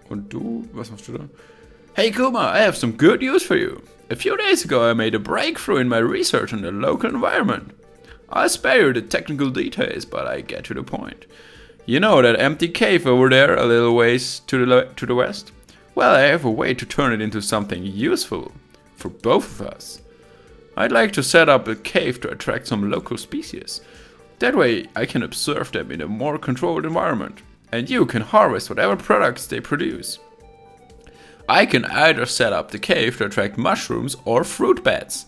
Und du? Was machst du da? Hey Kuma, I have some good news for you. A few days ago I made a breakthrough in my research on the local environment. I'll spare you the technical details, but I get to the point. You know that empty cave over there, a little ways to the west? Well, I have a way to turn it into something useful for both of us. I'd like to set up a cave to attract some local species. That way I can observe them in a more controlled environment, and you can harvest whatever products they produce. I can either set up the cave to attract mushrooms or fruit bats.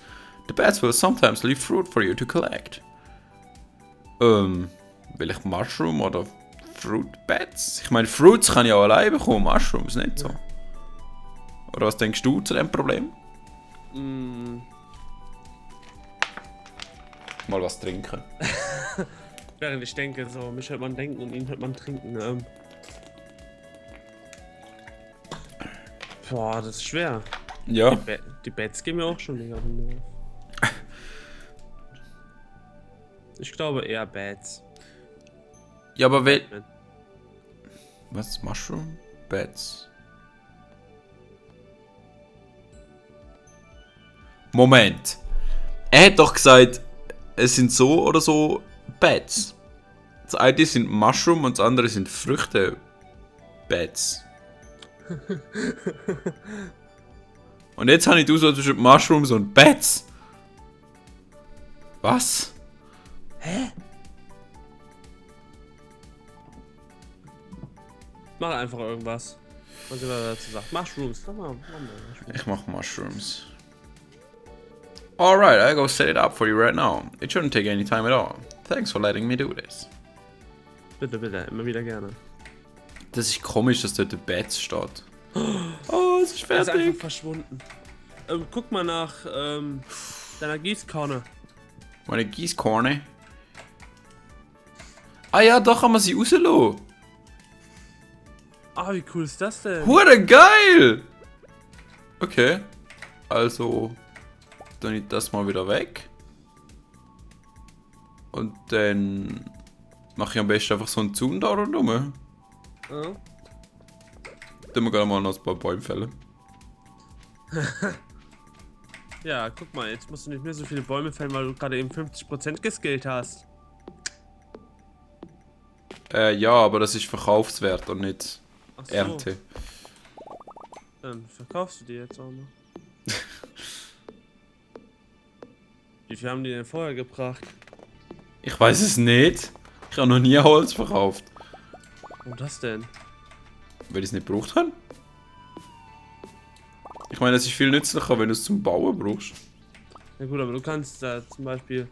The bats will sometimes leave fruit for you to collect. Will ich Mushroom oder Fruit Bats? Ich meine, Fruits kann ich auch allein bekommen, Mushrooms nicht so. Oder was denkst du zu dem Problem? Mal was trinken. Während ich denke, so, mich hört man denken und ihn hört man trinken. Boah, das ist schwer. Ja. Die Bats gehen mir auch schon mega Nerv. Ich glaube eher Bats. Ja, aber was? Mushroom? Bats? Moment. Er hat doch gesagt, es sind so oder so Bats. Das eine sind Mushroom und das andere sind Früchte. Bats. Und jetzt habe ich die Auswahl zwischen Mushrooms und Bats. Was? Hä? Mach einfach irgendwas. Was immer dazu sagt. Mushrooms. Ich mach Mushrooms. Alright, I'll go set it up for you right now. It shouldn't take any time at all. Thanks for letting me do this. Bitte, bitte, immer wieder gerne. Das ist komisch, dass dort Bats steht. Oh, es ist Er ist fertig. einfach verschwunden. Guck mal nach deiner Gießkanne. Meine Gießkanne. Ah ja, da kann man sie rauslassen. Ah, wie cool ist das denn? Hure geil! Okay. Also, dann ich das mal wieder weg. Und dann mache ich am besten einfach so einen Zaun da rundherum. Ja. Dann wir gerade mal noch ein paar Bäume fällen. Ja, guck mal, jetzt musst du nicht mehr so viele Bäume fällen, weil du gerade eben 50% geskillt hast. Ja, aber das ist Verkaufswert und nicht Ach so. Ernte. Dann verkaufst du die jetzt auch noch. Wie viel haben die denn vorher gebracht? Ich weiß es nicht. Ich habe noch nie Holz verkauft. Warum das denn? Weil ich es nicht gebraucht habe. Ich meine, es ist viel nützlicher, wenn du es zum Bauen brauchst. Na gut, aber du kannst da zum Beispiel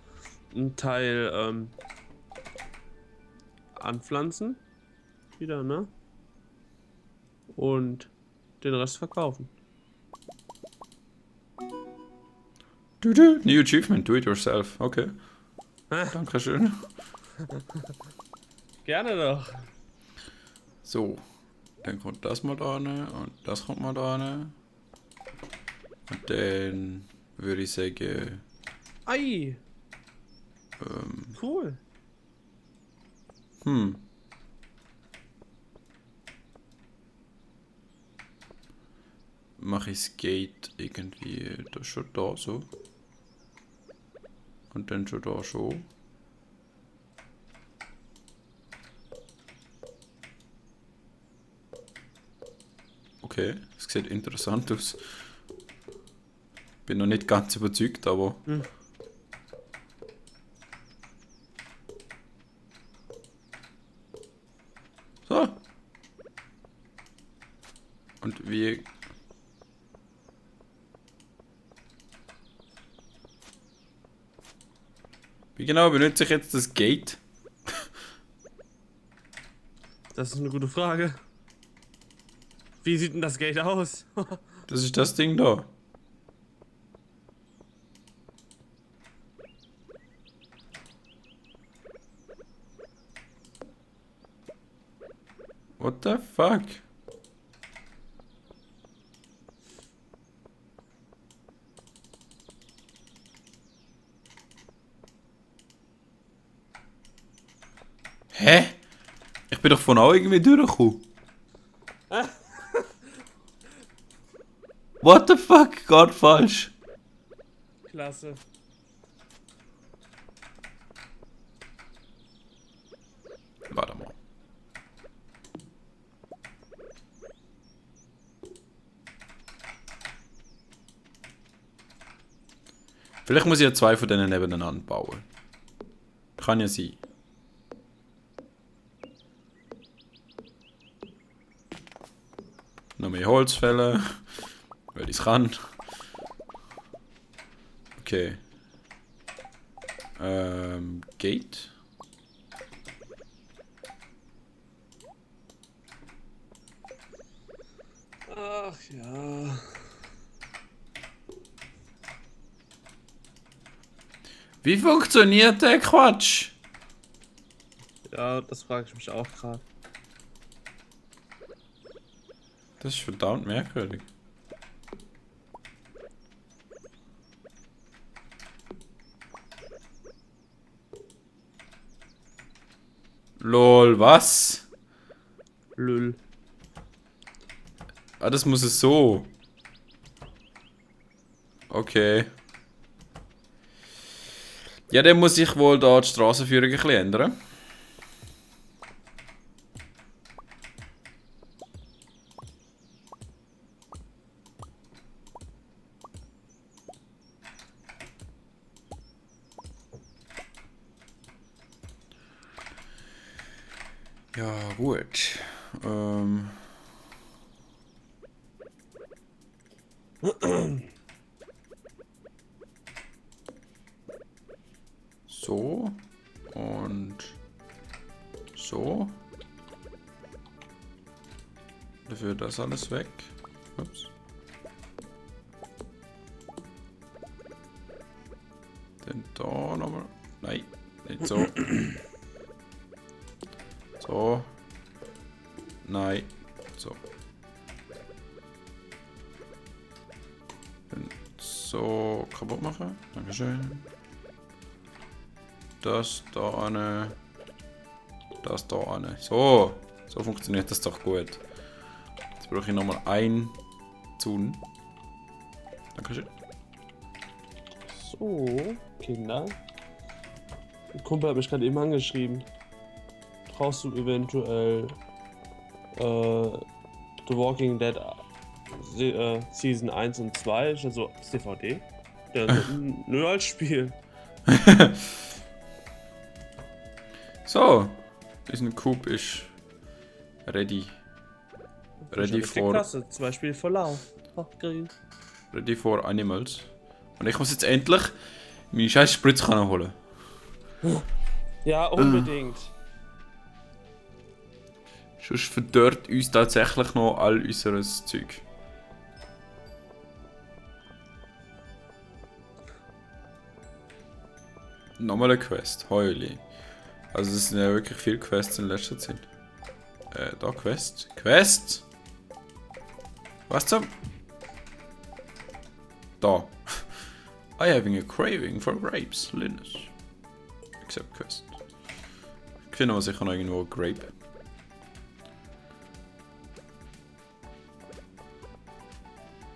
einen Teil anpflanzen. Wieder, ne? Und den Rest verkaufen. New achievement, do it yourself. Okay. Ah. Dankeschön. Gerne doch. So. Dann kommt das mal da rein und das kommt mal da rein. Und dann würde ich sagen. Ei! Cool. Mache ich das Gate irgendwie das schon da so. Und dann schon da schon. Okay, es sieht interessant aus. Bin noch nicht ganz überzeugt, aber. So. Und wie. Wie genau benutze ich jetzt das Gate? Das ist eine gute Frage. Wie sieht denn das Gate aus? Das ist das Ding da. What the fuck? Hä? Ich bin doch von auch irgendwie durchgekommen. What the fuck? Geht falsch. Klasse. Warte mal. Vielleicht muss ich ja 2 von denen nebeneinander bauen. Kann ja sein. Noch mehr Holz fällen. Weil ich es kann. Okay. Gate. Ach ja. Wie funktioniert der Quatsch? Ja, das frage ich mich auch gerade. Das ist verdammt merkwürdig. Lol, was? Lül. Ah, das muss es so. Okay. Ja, dann muss ich wohl da die Strassenführung ein bisschen ändern. Ja, gut. So. Und so. Dafür das alles weg. Ups. Dann da nochmal. Nein, nicht so. So. Nein. So. Dann so kaputt machen. Dankeschön. Das da an. Das da an. So. So funktioniert das doch gut. Jetzt brauche ich nochmal ein Zaun. Dankeschön. So, Kinder. Ein Kumpel hat mich gerade eben angeschrieben. Brauchst du eventuell The Walking Dead Season 1 und 2, also als DVD? Der so, nö, als Spiel. So. Diesen Cube ist ready. Ready for, Klasse, 2 Spiele vor Lau. ready for Animals. Und ich muss jetzt endlich meine scheiß Spritzkanne holen. Ja, unbedingt. Sonst verdörrt uns tatsächlich noch all unseres Zeug. Nochmal eine Quest, heuli. Also es sind ja wirklich viele Quests in letzter Zeit. Da Quest. Quest! Was zum? Da. I having a craving for grapes, Linus. Accept Quest. Ich finde aber sicher noch irgendwo Grape.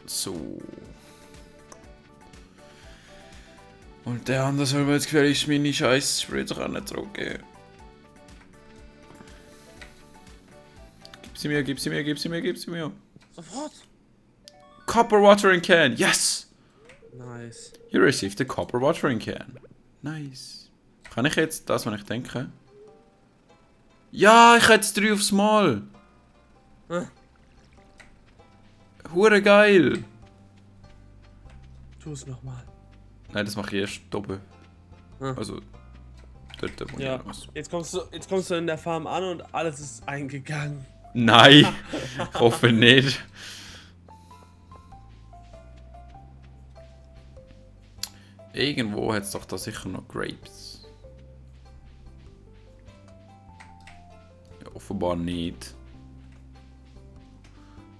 So. Und der andere soll mir jetzt gefälligst meine scheiß Spritzkanne drücken. Gib sie mir, gib sie mir, gib sie mir, gib sie mir. Sofort. Copper watering can, yes! Nice. You received a copper watering can. Nice. Kann ich jetzt das, was ich denke? Ja, ich hätte jetzt 3 aufs Mal. Hure geil. Tu es nochmal. Nein, das mache ich erst oben. Hm. Also, dort, wo Ja. ich muss. Jetzt kommst du in der Farm an und alles ist eingegangen. Nein, ich hoffe nicht. Irgendwo hat es doch da sicher noch Grapes. Ja, offenbar nicht.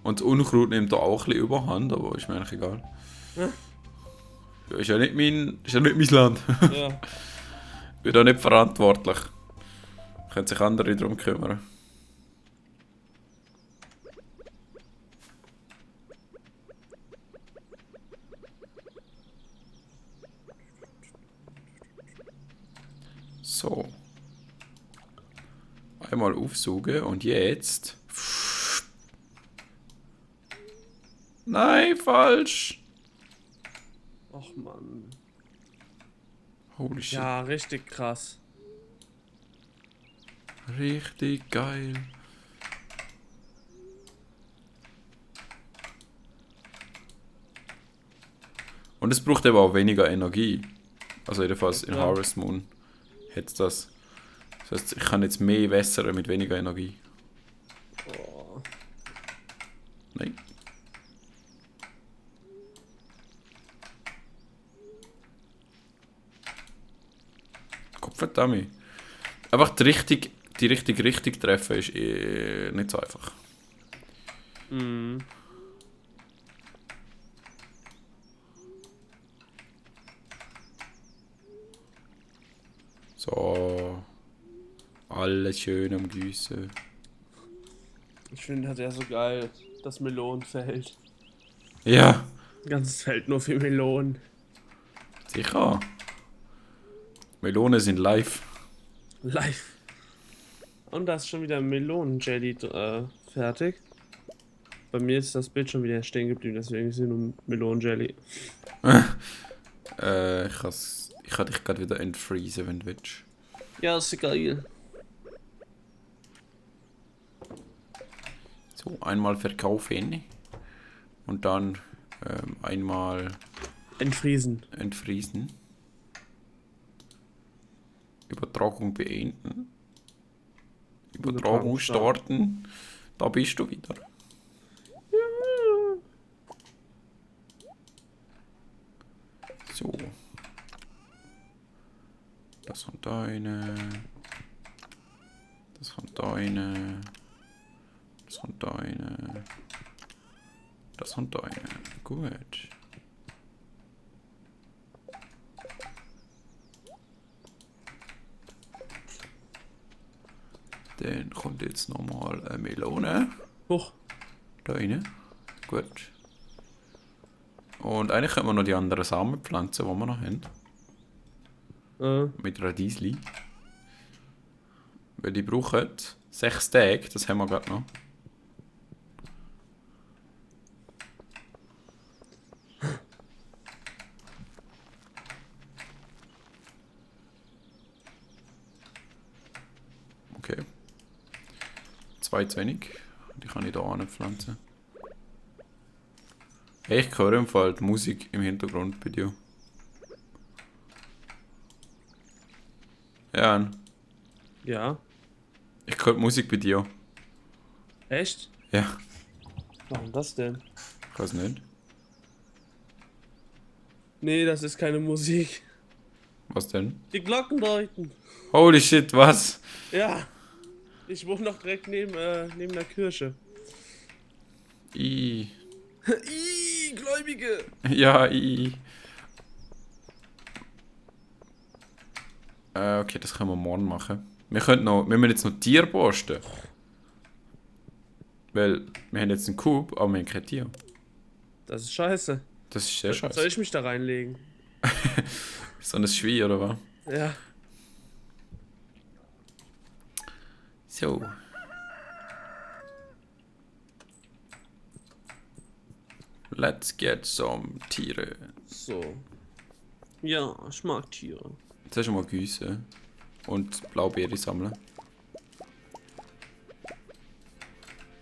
Und das Unkraut nimmt da auch ein bisschen überhand, aber ist mir eigentlich egal. Ja, ist ja nicht mein Land. Ja. Ich bin da nicht verantwortlich. Können sich andere darum kümmern. So. Einmal aufsaugen und jetzt. Nein, falsch. Och Mann. Holy shit. Ja, richtig krass. Richtig geil. Und es braucht eben auch weniger Energie. Also jedenfalls in Ja. Harvest Moon hat es das. Das heißt, ich kann jetzt mehr wässern mit weniger Energie. Oh. Nein. Kopfverdammt. Einfach die richtige treffen ist nicht so einfach. Mhm. So. Alles schön am Gießen. Ich finde das ja so geil, das Melonenfeld. Ja, Ganzes Feld nur für Melonen. sicher. Melonen sind live. Live. Und da ist schon wieder Melonenjelly fertig. Bei mir ist das Bild schon wieder stehen geblieben, deswegen ist hier nur Melonenjelly. Ich kann dich gerade wieder entfreezen, wenn du willst. Ja, ist geil. So, einmal verkaufen. Und dann einmal Entfriesen. entfriesen. Übertragung beenden. Übertragung starten. Da bist du wieder. So. Das kommt da rein. Das kommt da rein. Das kommt da rein. Das kommt da rein. Gut. Dann kommt jetzt nochmal eine Melone. Hoch. Da rein. Gut. Und eigentlich können wir noch die anderen Samen pflanzen, die wir noch haben. Mit Radiesli. Weil die brauchen 6 Tage, das haben wir gerade noch. Okay. 2 zu wenig. Die kann ich hier anpflanzen. Hey, ich höre im Fall die Musik im Hintergrund bei dir. Ja, Ja. ich höre die Musik bei dir. Echt? Ja, Warum das denn? ich weiß nicht. Nee, das ist keine Musik. Was denn? Die Glocken läuten. Holy shit, was? Ja. Ich wohne doch direkt neben der Kirche. I. Ih, Gläubige. Ja, I. Okay, das können wir morgen machen. Wir müssen jetzt noch Tier posten. Weil wir haben jetzt einen Cube, aber wir haben kein Tier. Das ist scheiße. Das ist sehr Soll scheiße. ich mich da reinlegen? So ein Schwein, oder was? Ja. So. Let's get some Tiere. So. Ja, ich mag Tiere. Jetzt hast du mal Güsse und Blaubeere sammeln.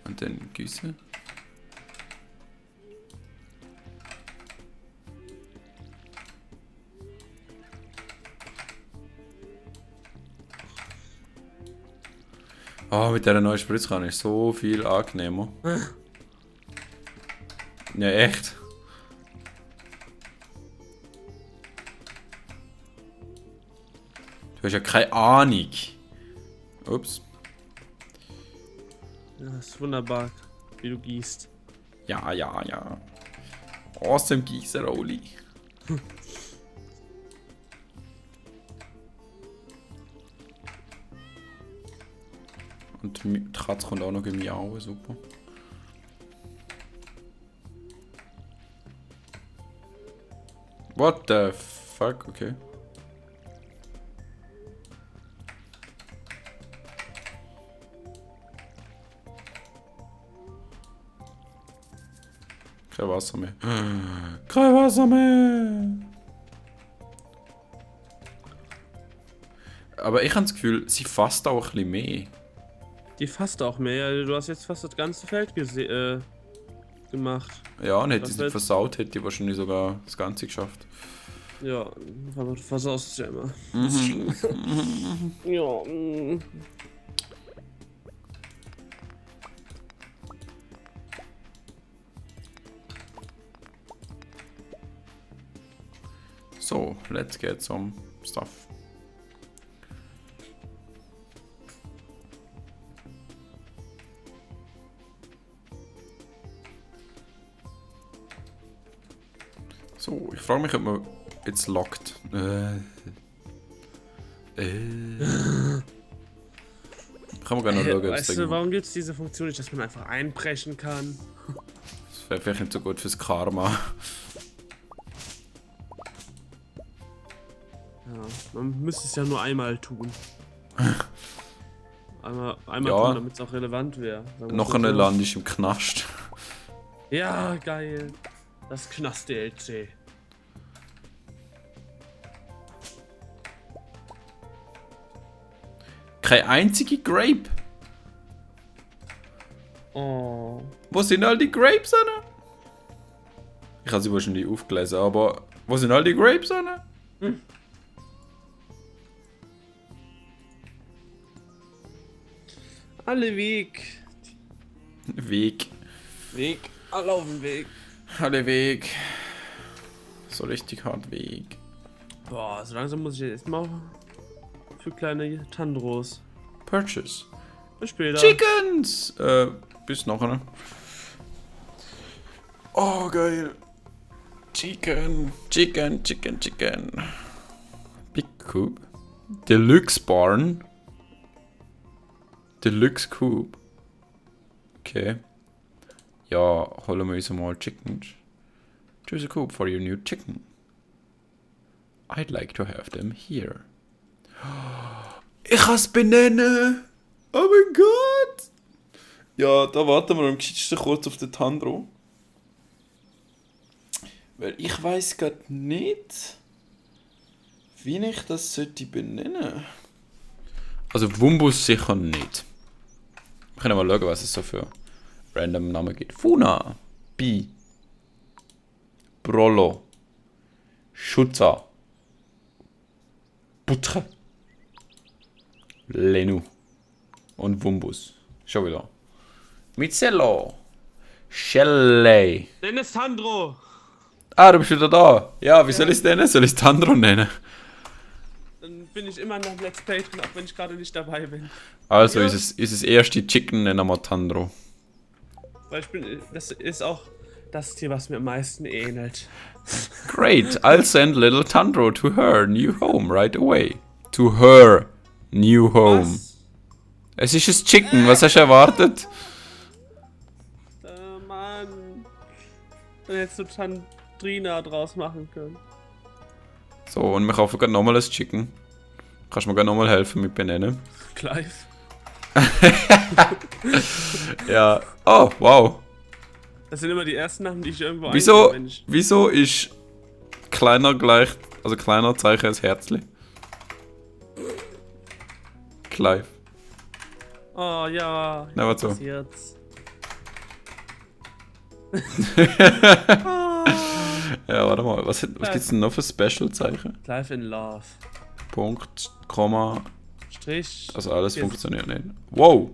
Und dann Güsse. Ah, mit dieser neuen Spritzkanne ist so viel angenehmer. Ja, echt. Du hast ja keine Ahnung. Ups. Ja, das ist wunderbar, wie du gießt. Ja, ja, ja. Awesome Gießeroli. Und die Katze kommt auch noch miauen, super. What the fuck, okay. Kein Wasser mehr. Kein Wasser mehr! Aber ich habe das Gefühl, sie fasst auch ein bisschen mehr. Die fasst auch mehr. Du hast jetzt fast das ganze Feld gemacht. Ja, und hätte Das sie nicht wird- versaut, hätte die wahrscheinlich sogar das Ganze geschafft. Ja, aber du versaust es ja immer. Mhm. Ja, So, let's get some stuff. So, ich frage mich, ob man jetzt lockt. Kann man gerne noch schauen, ob es weißt du, irgendwo... warum gibt es diese Funktion nicht, dass man einfach einbrechen kann? Das wäre vielleicht nicht so gut fürs Karma. Ja, man müsste es ja nur einmal tun. Einmal Ja. tun, damit es auch relevant wäre. Noch eine Land ist im Knast. Ja, geil. Das Knast-DLC. Keine einzige Grape. Oh. Wo sind all die Grapes an? Ich habe sie wahrscheinlich aufgelesen, aber wo sind all die Grapes an? Alle Weg. Weg. Weg. Alle auf dem Weg. Alle Weg. So richtig hart Weg. Boah, so langsam muss ich jetzt mal für kleine Tandros. Purchase. Bis später. Chickens! Bis nachher. Oh, geil. Chicken. Chicken, Chicken, Chicken. Big Coop. Deluxe Barn. Deluxe Coop. Okay. Ja, holen wir uns mal Chickens. Choose a coop for your new chicken. I'd like to have them here. Ich kann es benennen! Oh mein Gott! Ja, da warten wir am geschicktesten kurz auf den Tandro. Weil ich weiß gerade nicht, wie ich das sollte benennen. Also Wumbus sicher nicht. Wir können mal schauen, was es so für random Namen gibt. Funa, Bi, Brollo, Schutzer, Butre, Lenu und Wumbus. Schon wieder. Mizello, Shelley. Dennis Tandro. Ah, du bist wieder da. Ja, wie soll ich es nennen? Soll ich es Tandro nennen? Dann bin ich immer noch im Let's Play drin, auch wenn ich gerade nicht dabei bin. Also, Ja. ist es erste Chicken, nennen wir Tandro. Weil das ist auch das Tier, was mir am meisten ähnelt. Great, I'll send little Tandro to her new home right away. To her new home. Was? Es ist ein Chicken, was hast du erwartet? Mann. Dann hättest du Tandrina draus machen können. So, und wir kaufen gerade nochmal ein Chicken. Kannst du mir gerade nochmal helfen mit benennen? Clive. Ja. Oh, wow. Das sind immer die ersten Namen, die ich irgendwo Wieso, eingebe, wenn ich... wieso ist kleiner gleich, also kleiner Zeichen als Herzli? Clive. Oh ja. Na, warte so. Jetzt. Ja, warte mal, was gibt's denn noch für Special-Zeichen? Clive in Love. Punkt, Komma, Strich. also alles Hier funktioniert nicht. Wow!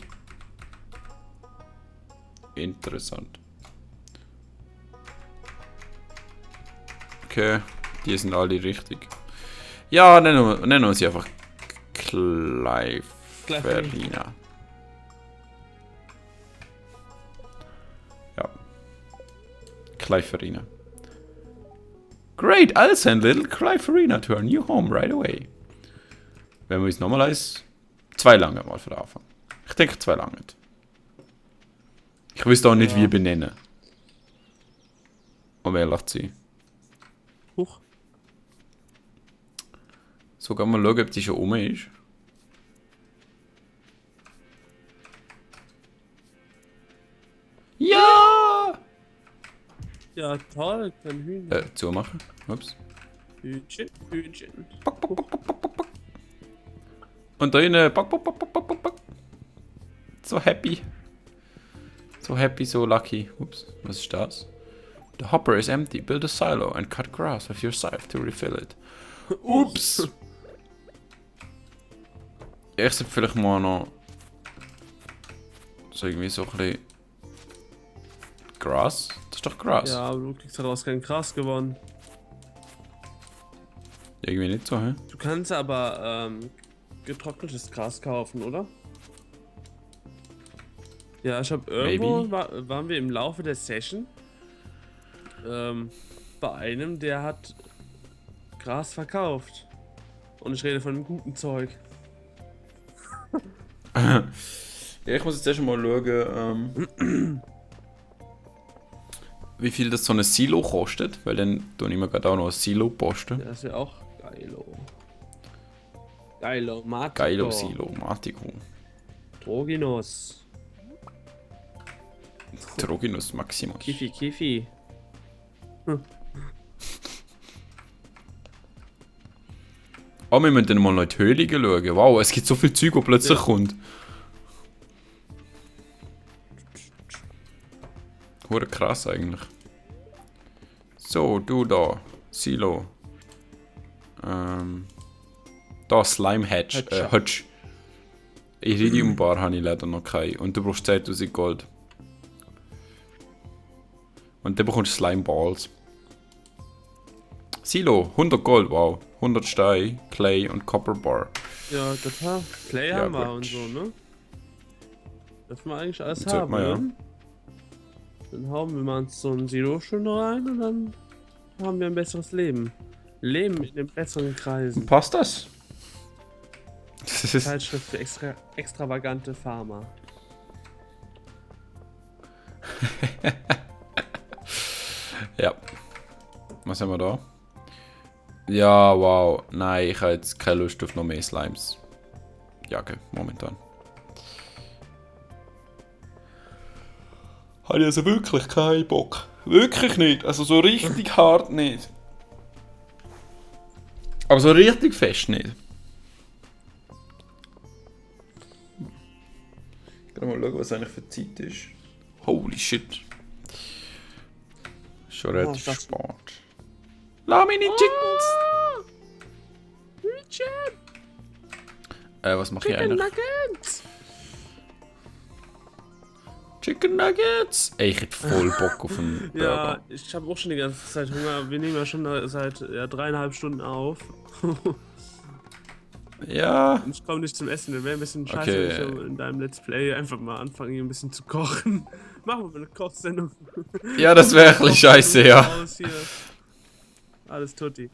Interessant. Okay, die sind alle richtig. Ja, nennen wir sie einfach Cliverina. Ja. Cliverina. Great, I'll send little Cliverina to her new home right away. Wenn wir uns nochmal als 2 lange mal für den Anfang. Ich denke 2 lange. Ich wüsste auch nicht, Ja. wie benennen. Um ehrlich zu sein. Huch. So, gehen wir mal schauen, ob die schon rum ist. Ja! Ja, toll, kein Hühnchen. Zumachen. Ups. Hühnchen, Hühnchen. Und drinnen. So happy. So happy, so lucky. Ups, was ist das? The hopper is empty. Build a silo and cut grass with your scythe to refill it. Ups! Ich sollte vielleicht mal noch so irgendwie so ein bisschen Gras? Das ist doch Gras. Ja, aber du kriegst daraus kein Gras gewonnen. Irgendwie nicht so, hä? Du kannst aber getrocknetes Gras kaufen, oder? Ja, ich habe irgendwo waren wir im Laufe der Session bei einem, der hat Gras verkauft. Und ich rede von einem guten Zeug. Ja, ich muss jetzt erst mal schauen, wie viel das so ein Silo kostet, weil dann tue ich mir gerade auch noch ein Silo posten. Ja, das wäre auch geilo. Geilo, Matico. Geilo Silo, Matico. Droginos. Troginus Maximus. Kiffi, Kiffi. Oh, wir müssen dann mal noch in die Höhle schauen. Wow, es gibt so viel Zeug, das plötzlich kommt. Hure krass eigentlich. So, du da. Silo. Da Slime Hatch. Hutch. Iridium Bar habe ich leider noch keine. Und du brauchst 10.000 Gold. Und dann bekommst du Slime Balls. Silo, 100 Gold, wow. 100 Stein, Clay und Copper Bar. Ja, das haben Clay Ja, haben wir gut. und so, ne? Dürfen wir eigentlich alles Das sollte haben, man, ja. ne? Dann hauen wir mal uns so ein Silo schon rein und dann haben wir ein besseres Leben. Leben in den besseren Kreisen. Passt das? Das ist Zeitschrift für extravagante Farmer. ja. Was haben wir da? Ja, wow. Nein, ich habe jetzt keine Lust auf noch mehr Slimes. Jacke, momentan. Habe ich also wirklich keinen Bock. Wirklich nicht. Also so richtig hart nicht. Aber so richtig fest nicht. Ich kann mal schauen, was eigentlich für Zeit ist. Holy shit. Schon relativ das- spät. Lass mich nicht Chickens! Hühnchen! Was mache ich Chicken eigentlich? Nuggets! Chicken Nuggets! Ey, ich hätte voll Bock auf einen Ja, Burger. ich habe auch schon die ganze Zeit Hunger. Wir nehmen ja schon seit 3,5 Stunden auf. Ja. Und ich komme nicht zum Essen. Wäre ein bisschen scheiße, Okay. wenn ich so in deinem Let's Play einfach mal anfangen, hier ein bisschen zu kochen. Machen wir mal eine Kochsendung. Ja, das wäre echt scheiße, ja. Aus hier. Alles tutti.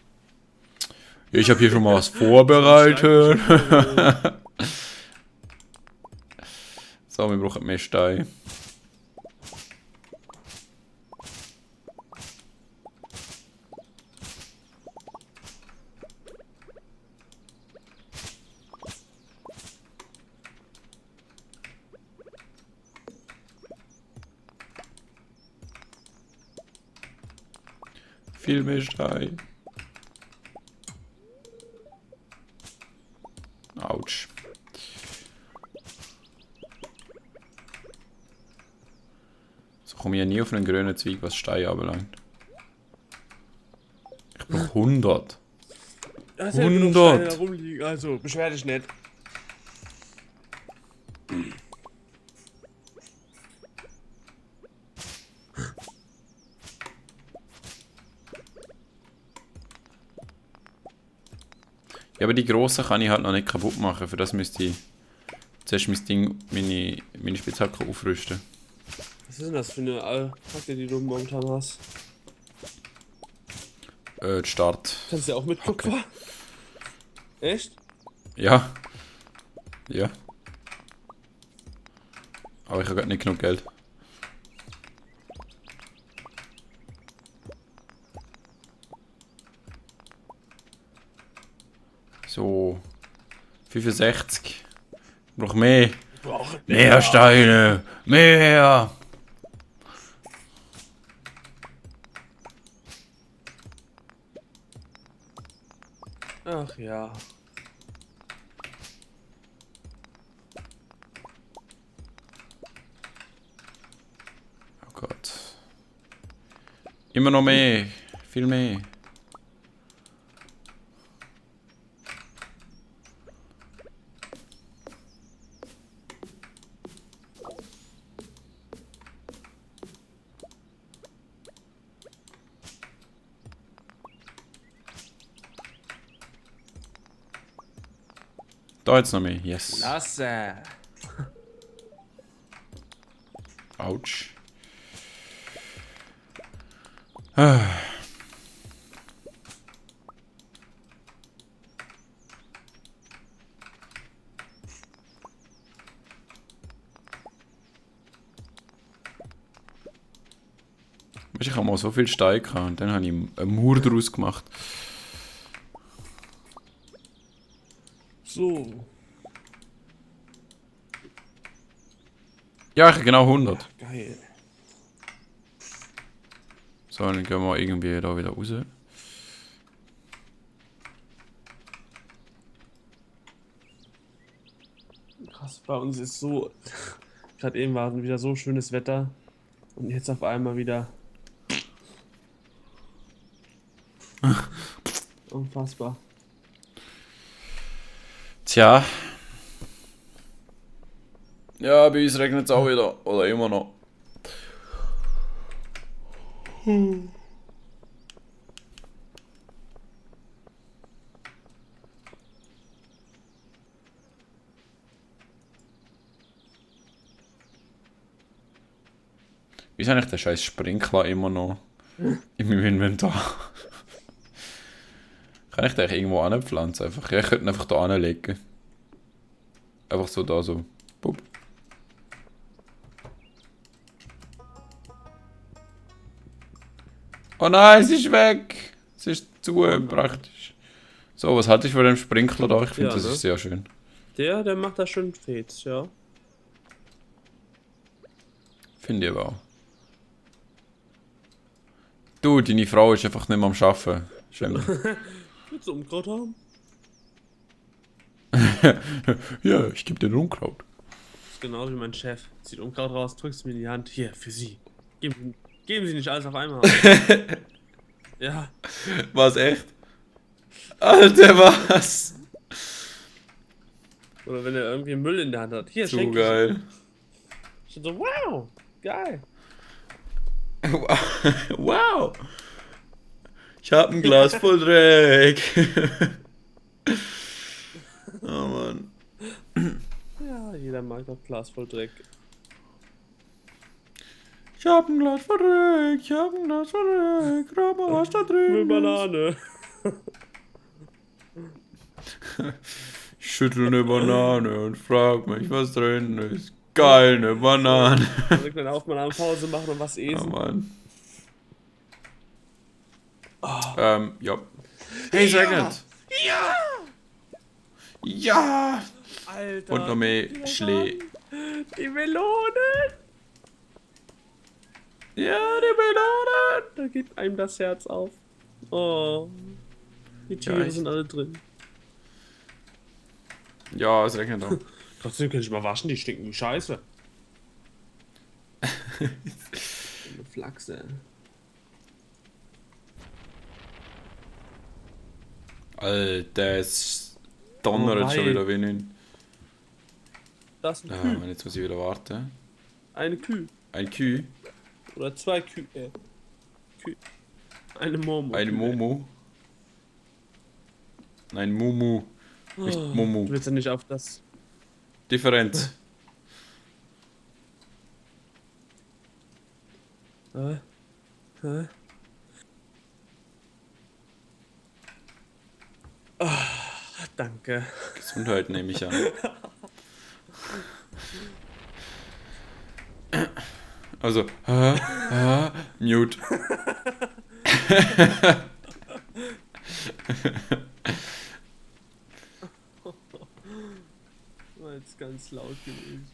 Ich habe hier schon mal was vorbereitet. So, wir brauchen mehr Stein. Viel mehr Stein. Autsch. So komme ich ja nie auf einen grünen Zweig, was Stein anbelangt. Ich brauche 100. Da ist ja genug 100. Steine da rumliegen, also beschwer dich nicht. Ja, aber die grossen kann ich halt noch nicht kaputt machen. Für das müsste ich zuerst mein Ding, meine Spitzhacke aufrüsten. Was ist denn das für eine Hacke, die du momentan hast? Die Start. Kannst du ja auch mit Kupfer? Echt? Ja. Ja. Aber ich habe gerade nicht genug Geld. So. 65. Ich brauche mehr. Mehr Steine. Mehr. Ach ja. Oh Gott. Immer noch mehr. Viel mehr. Da jetzt noch mehr. Yes. Klasse. Autsch. Ah. Ich habe mal so viel Stein gehabt und dann habe ich einen Mauer daraus gemacht. So. Ja, ich habe genau 100. Geil. So, dann gehen wir irgendwie da wieder raus. Krass, bei uns ist so. Gerade eben war wieder so schönes Wetter. Und jetzt auf einmal wieder. Unfassbar. Tja. Ja, bei uns regnet es auch wieder. Oder immer noch. Wieso habe ich den scheiß Sprinkler immer noch in meinem Inventar? Kann ich den eigentlich irgendwo anpflanzen? Einfach? Ja, ich könnte ihn einfach da anlegen. Einfach so da so. Bup. Oh nein, es ist weg! Es ist zu praktisch. So, was halte ich von dem Sprinkler da? Ich finde, Ja, das ne? ist sehr schön. Der macht das schön fett, ja. Finde ich aber auch. Du, deine Frau ist einfach nicht mehr am Arbeiten. Schäm dich. Willst du Unkraut haben? Ja, ich gebe dir Unkraut. Das ist genau wie mein Chef. Zieht Unkraut raus, drückst mir in die Hand. Hier, für Sie. Geben Sie nicht alles auf einmal. Ja. Was, echt? Alter, was? Oder wenn er irgendwie Müll in der Hand hat. Hier, Zu schenk geil. ich so, wow, geil. Wow. Ich hab ein Glas voll Dreck. Oh Mann. Ja, jeder mag doch Glas voll Dreck. Ich hab ein Glas voll Dreck. Ich hab ein Glas voll Dreck. Rat mal, was da drin Müll ist. Banane. Ich schüttel eine Banane und frag mich, was drin ist. Geil, eine Banane. Wir können auch mal eine Pause machen und was Oh essen. Mann. Ja. Hey, es regnet. Ja! Ja. Alter. Und noch mehr Schlee. Die Melonen. Ja, die Melonen. Da geht einem das Herz auf. Oh. Die Tiere echt. sind alle drin. Ja, es regnet auch. Trotzdem kann ich mal waschen, die stinken wie Scheiße. Eine Flachse. Alter, es donnert Oh, schon wei. wieder wie nicht. Das ist ein Ah, Küh. Mann, jetzt muss ich wieder warten. Eine Kühe. Ein Kühe, Oder zwei Kühe. Kühe. Eine Momo. ein Momo. Nein, Mumu. Nicht Du Momu. willst ja nicht auf das. Differenz. Hä? Ah, danke. Gesundheit nehme ich an. Also, mute. War jetzt ganz laut gewesen.